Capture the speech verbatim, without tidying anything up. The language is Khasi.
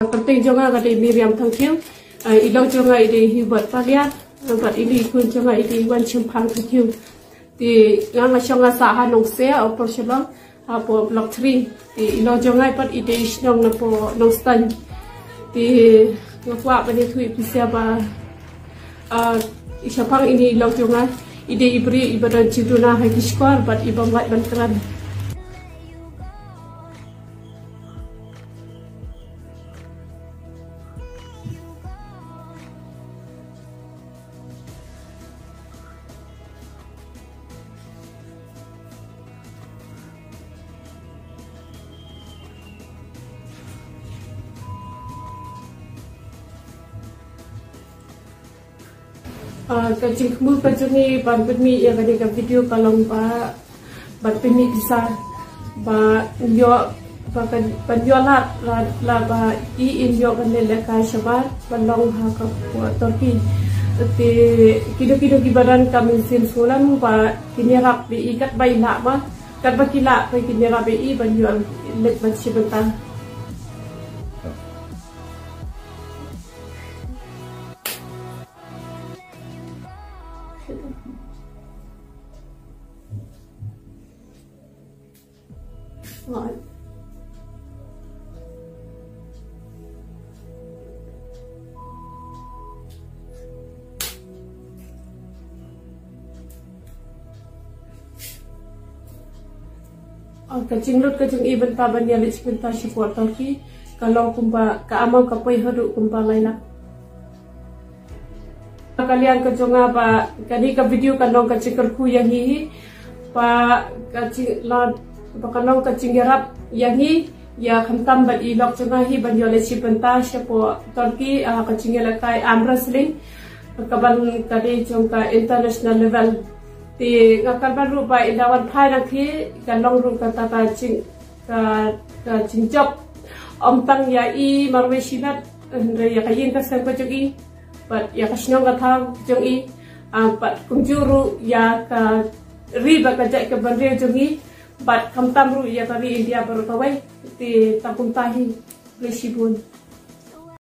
Kyrteng jong nga ka dei Miriam Thangkhiew. Ah, i lok jong nga i dei Hubert Paliat. Bad ine i khun jong nga i dei Wanshemphang Thangkhiew. Te nga nga shong nga sah ha Nongse, Upper Shillong, hapoh Block three. Te i lok jong nga pat i dei shnong napoh Nongstoiñ. Te nga kwah ban ïathuh ïa phi sha ba, ah, i shaphang ine i lok jong nga i dei i briew iba don jingduna ha ki shkor bad i bym lait ban kren. Ah, ka jingkhmih ka jong ngi ban pynmih ïa kane ka video ka long ba ban pynmih pisa ba ïoh, ba kan, ban ïoh lad, lad, lad ba i in ïoh ban leh lehkai shabar ban long ha ka pdeng Turkey. Te kino kino kiba don ka mynsiem sngewlem ba kin ïarap ïa i katba i lah ba, katba ki lah ba kin ïarap ïa i ban ïoh leit ban shim bynta. Ah, ka jinglut ka jong i bynta ban ïaleit bynta shapoh Turkey ka long kumba ka amount ka poi haduh kumba lai lak. Ka liang ka jong nga ba kane ka video ka long ka jingkyrkhu ïa ngi hi, ba ka jing la, ba ka long ka jingïarap ïa ngi, ïa khamtam bad i lok jong nga hi ban ïaleit bynta shapoh Turkey, ah, ka jingïalehkai arm wrestling, ka ban ka dei jong ka international level. Te nga kyrmen ruh ba ynda wan phai na ki ka long ruh kata ka jing, ka, ka jingjop ym tang ïa i marwei shimet, hynrei ïa ka ïing ka sem ka jong i bad ïa ka shnong ka thaw jong i, ah, bad kumjuh ruh ïa ka ri bad ka jaid ka bynriew jong i bad khamtam ruh ïa ka ri India baroh kawei. Te tang kumta hi. Khublei shibun.